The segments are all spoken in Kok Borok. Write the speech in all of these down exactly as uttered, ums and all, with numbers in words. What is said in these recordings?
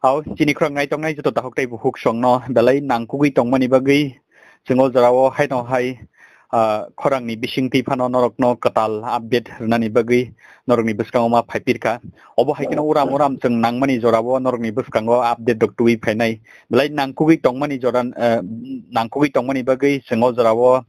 Hao, chini khorang nai tongnai joto takhuk tei bukhuk songno belai nangkugwi tongmani bagwi chwng o jorao haino hai, ah, khorangni bisingtwi phano norokno kwtal update rwnani bagwi norokni bwskango ma phaipirkha. Obo hai kheno uram uram chwng nangmani jorao norokni bwskango update rok tubui phainai. Belai nangkugwi tongmani jora, eh, nangkugwi tongmani bagwi chwng o jorao,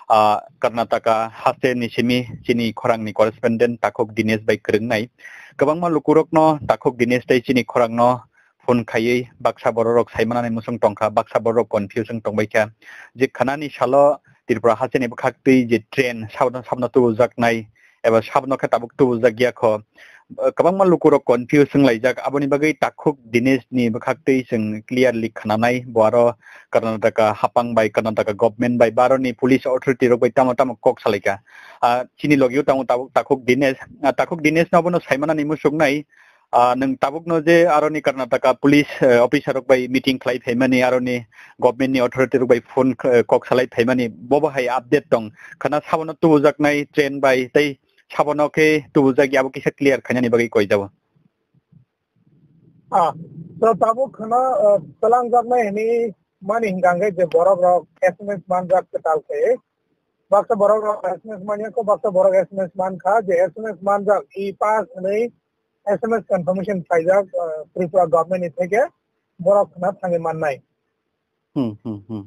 ah, Karnataka hasteni simi chini khorangni correspondent takhuk Dinesh bai kwrwngnai. Kwbangma lukurokno takhuk Dinesh tei chini khorangno phone khaiwi baksa bororok saimanani muchung tongkha, baksa bororok confuse wng tongbaikha. Je khanani salo Tripura hasteni bwkhaktwi je train sabno sabno tubujaknai eba sabno khe tabuk tubujakya kho. Kwbangma lukurok confuse wnglaijak, aboni bagwi takhuk Dinesh ni bwkhaktwi chwng clearly khnanai, bo aro Karnataka hapang bai Karnataka government bai ba aroni police authority rok bai tamo tamo kok salaikha. Ah, chini logio tamo tabuk takhuk Dinesh, ah, takhuk Dinesh no abono saimanani muchungnai. Ah, nwng tabukno je aroni Karnataka police, eh, officer rok bai meeting khlai phaimani, aroni government ni authority rok bai phone, eh, kok salai phaimani, bobo hai update tong. Khana sabono tubujaknai train bai tei sabono khe tubujak ya, abo kisa clear khainani bagwi koi jabo. Ah, to tabuk khana, eh, twlangjaknai hini mani hingkha hwnkhe je borok rok S M S manjak kwtal khe. Baksa borok rok S M S manya kho, baksa borok S M S mankha, je S M S manjak e pass hwnwi S M S confirmation khlaijak, ah, Tripura government ni theke borok khna thangwi mannai. Hmm, hmm, hmm.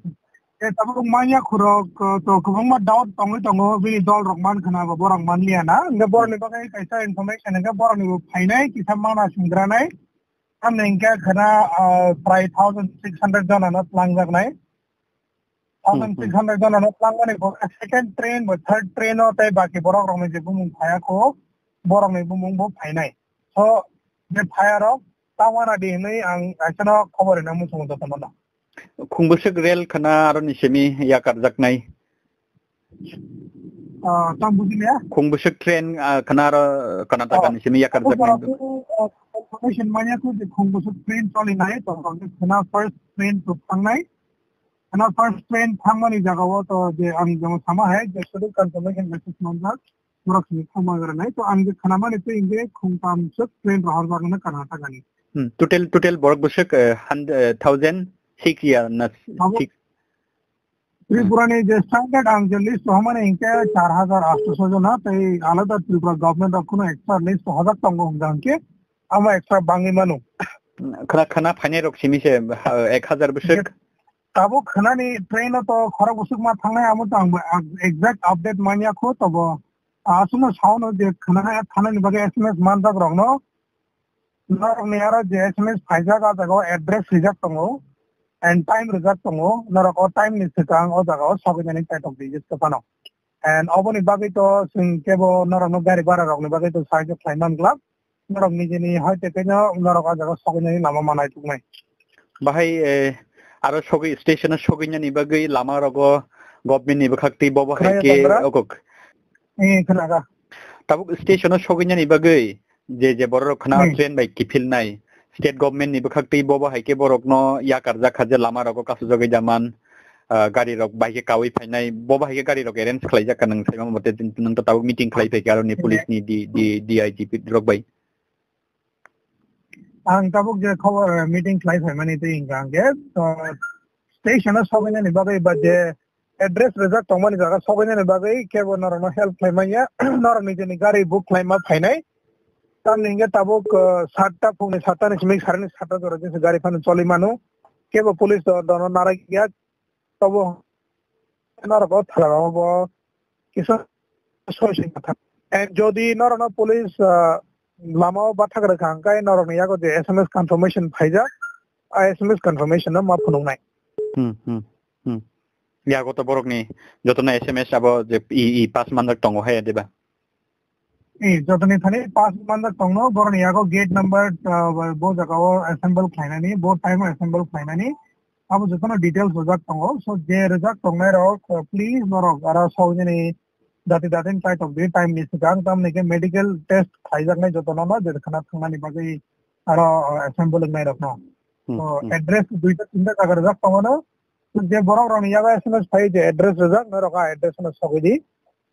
E tabuk manya khurok, ah, to kwbangma doubt tongwi tongo, bini dol rok man khna ba borok man liya na. Hingke borok ni bagwi kaisa information hingke borok ni bo phainai, kisa mana singranai. Tamni hingke khna, ah, prai thousand six hundred jona no twlangjaknai. Thousand six hundred jona no twlangmani bo second train bo third train o tei baki borok rokni je bumung phaya kho, borokni bumung bo phainai. So, je phaya rok tangwana di hinwi ang aisano khobor rina muchungo jotono no. Khungbwswk rel khna aroni simi yakarjaknai. Ah, tang bujiliya? Khungbwswk train, ah, khna aro Karnataka ni simi yakarjaknai. Information manya kho je khungbwswk train cholinai, to khna first train to thangnai. Ano first train thangmani jagao to je ang jemo sama hai je schedule confirmation message manjak, borok sini thangma granai, to ang je khanamani twi inge khungtam suk train rohorjak no Karnataka ni. Hmm, total, total borok bwswk, eh, hundred, eh, thousand six ya na? Abo six. Tripura ni je standard ang je list rohormani inge char hajar asto sho jona, tei alada Tripura government rok kuno extra list rohorjak tongo hwnka hwnkhe amo extra bangwi mano. Khana, khana phainai rok simi se, eh, ek hajar bwswk. Tabuk khanani train o to khorok bwswk ma thangnai, amo to ang bo exact update manya kho, tobo aswkno saono je khana, khanani bagwi S M S manjak rokno, norokni aro je S M S phaijak, a jagao address rijak tongo and time rijak tongo, norok o time ni swkang o jagao sogwi nani kaitok di jesa phano. And oboni bagwi to chwng kebo norokno gari bhara rokni bagwi to sahajyo khlai man glak. Norok nijini hai tei tei no norok o jaga sogwi nani lama manai tuknai. Bahai, eh, aro sogwi, station o sogwi nani bagwi lama rogo government ni bwkhak twi bobo hai khe okok. Eh, khnaga. Tabuk station o sogwi nani bagwi je, je borok khna train bai kiphil nai. State government ni bwkhak twi bobo hai khe borok no yakar jak kha je lama rogo kasu jagwi da man. Ah, gari rok bai khe kaui phainai, bo bai khe gari rok arrange khlai jak ka, nwng sai mamo te nwng to tabuk meeting khlai phai khe aro ni police ni D, D, D I G P rok bai. Ang tabuk je khobor, eh, meeting khlai phaimani tei hingka hingke, to station o sogwi nani bagwi ba je address rijak tongmani jaga sogwi nani bagwi kebo norokno help khlai manya, norok nijini gari book khlai ma phainai. Tamni hingke tabuk, eh, satta phungni satta ni simi sarani satta jora jesa gari phano choli mano. Kebo police do, dono narak ya, tobo norok o thalang o bo kisa soi soi ma thang. And jodi norokno police, ah, lama o bathak rwkha hwnkhe norokni yago je S M S confirmation phaijak, a S M S confirmation no ma phunuknai. Hmm, hmm, hmm. Yago to borokni jotono S M S abo je i, i pass manjak tongo hai diba? Eh, jotoni thani pass manjak tongno, boroni yago gate number, ah, bo jaga o assemble khlainani, bo time o assemble khlainani, abo jotono details rijak tongo. So, je rijak tongnai rok, ah, please norok aro sogwini dati datin kaitok di time ni swkang, tamni khe medical test khaijaknai jotono no, je khana thangnani bagwi aro, ah, assemble wngnai rokno. Hmm, so, hmm. Address duita tinta jaga rijak tongo no, je borok rokni yago S M S phai je address rijak, norok a address no sogwi di.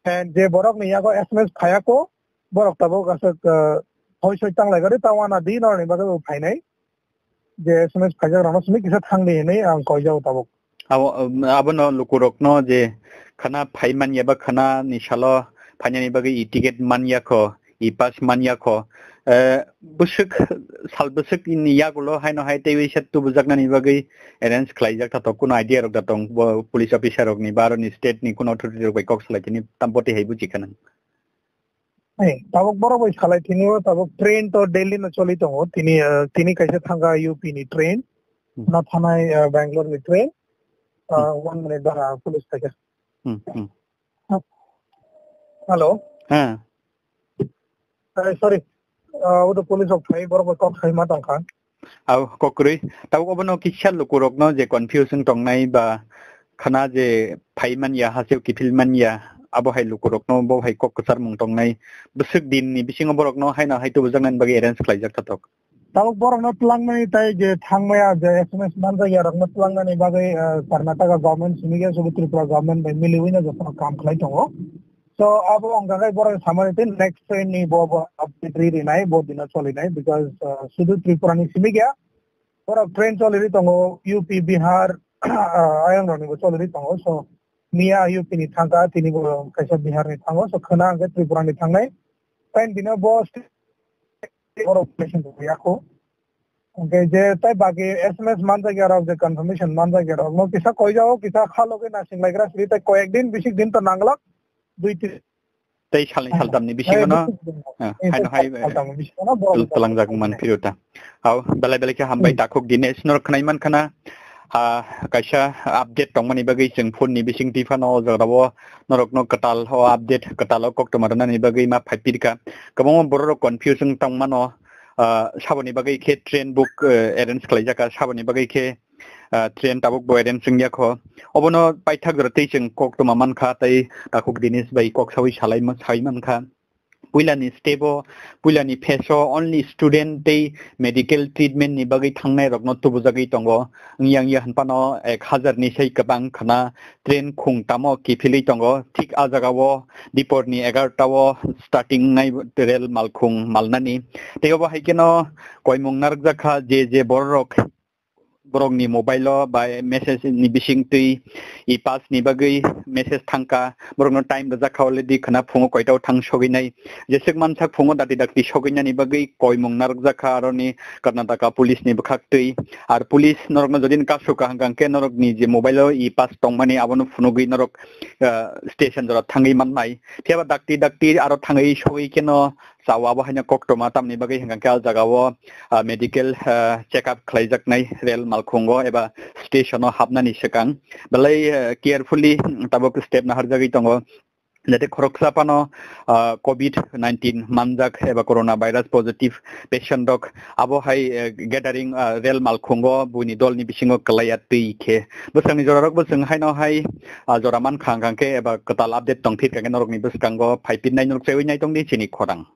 And je borok ni yago S M S phaiya ko, borok tabuk aswk, uh, hoi soi tanglai gari ta wana di norok ni bagwi bo phainai. je S M S phaijak rokno simi kisa thangdi hinwi ang koijao tabuk. Abo, um, abono lukurokno je khana phai manya ba khana ni salo phainani bagwi e-ticket manya kho, e-pass manya kho, eh, bwswk, sal bwswk ni yagulo haino hai teiwi se tubujaknani bagwi arrange khlaijak tha tok, kuno idea rok da tong bo police officer rokni ba aroni state ni kuno authority rok bai kok salai tini tam boti hai buji kha nang. Hey, tabuk borok bai salai tini o tabuk train to Delhi no choli tongo tini, eh, tini kaisa thangkha U P ni train Hmm. na thanai, eh, Bangalore ni train. Ah, Hmm. One minute bara police thaka. Hmm, hmm. Hello. Ha. Eh, sorry. Ah, udo police rok phai borok bai kok sai ma tongkha. Au kokrwi. Tabuk obono kisa lukurokno je confusion tongnai ba khana je phai manya haseo kiphil manya abo hai lukurokno bo hai kok kwcharmung tongnai. Bwswk din ni bisingo borokno haino hai tubujaknani bagwi arrange khlaijak tha tok. Tabuk borokno twlangnani tai je thangmaya je S M S manjakya rokno twlangnani bagwi, eh, Karnataka government simi khe sudu Tripura government bai miliwi no jotono kam khlai tongo. So abo wngkha khe borok samani tei next train ni bo, bo update ri rinai bo dino cholinai because, uh, sudu Tripura ni simi khe borok train choliri tongo U P, Bihar, uh, ayang rok ni bo choliri tongo. So miya U P ni thangkha tini bo kaisa Bihar ni thango. So khwna hwnkhe Tripura ni thangnai. Tain dino bo borok patient ya kho. Hwnkhe je tai baki S M S manjakya rok je confirmation manjakya rok no kisa koijao kisa kha logi nasing laikra siri tai koyek din bisik din to nanglak dui tin Tei salni saltamni bisingo no, eh, haino hai, eh, twlangjak man phiro ta. Hao, belai belai khe hambai takhuk Dinesh, norok khwnai man khana, ah, kaisa update tongmani bagwi chwng phone ni bising twi phano o jaga o norokno kwtal o update, kwtal o koktwma rwnani bagwi ma phai pirkha. Kwbangma borok rok confusion tongmano, ah, saboni bagwi khe train book, eh, arrange khlaijak kha, saboni bagwi khe, ah, train tabuk bo arrange wngya kho. Obono paithak jora tei chwng koktwma mankha tei takhuk Dinesh bai kok sawi salai ma-, sai mankha. Puilani step o, puilani phase o only student tei medical treatment ni bagwi thangnai rokno tubujagwi tongo. Wngya wngya hwnphano ek hazar ni sai kwbang khwna train khung tamo kiphilwi tongo. Thik a jaga o dipor ni egarota o starting wngnai rel malkhung malnani. Tei obo hai kheno koimung narwkjak kha je je borok rok borokni mobile o bai message ni bising twi e-pass ni bagwi message thangkha, borokno time rwjak kha already khwna phungo koita o thang sogwi nai. Jeswk mansak phungo dakti dakti sogwi nani bagwi koimung narwkjak kha aroni Karnataka police ni bwkhak twi. Ar police norokno jodi kasuk kha hwnkhe norokni je mobile o e-pass tongmani abono phunugwi norok, ah, station jora thangwi mannai. Phiya ba dakti dakti aro thangwi sogwi kheno Chao abo haino koktwma tamni bagwi hwnkha khe ah jaga o, ah, medical, ah, check up khlaijaknai rel malkhungo eba station o hapnani swkang belai, ah, carefully, mm, tabuk step naharjagwi tongo. Jate khoroksa phano, ah, covid nineteen manjak eba corona virus positive patient rok abo hai, eh, gathering, ah, rel malkhungo buini dolni bisingo kwlaiya twi khe. Bwswkni jorarok bwswng haino hai, ah, jora mankha hwnkha khe eba kwtal update tongphir kha khe norokni bwskango phaipirnai norok chaiwi naitongdi chini khorang.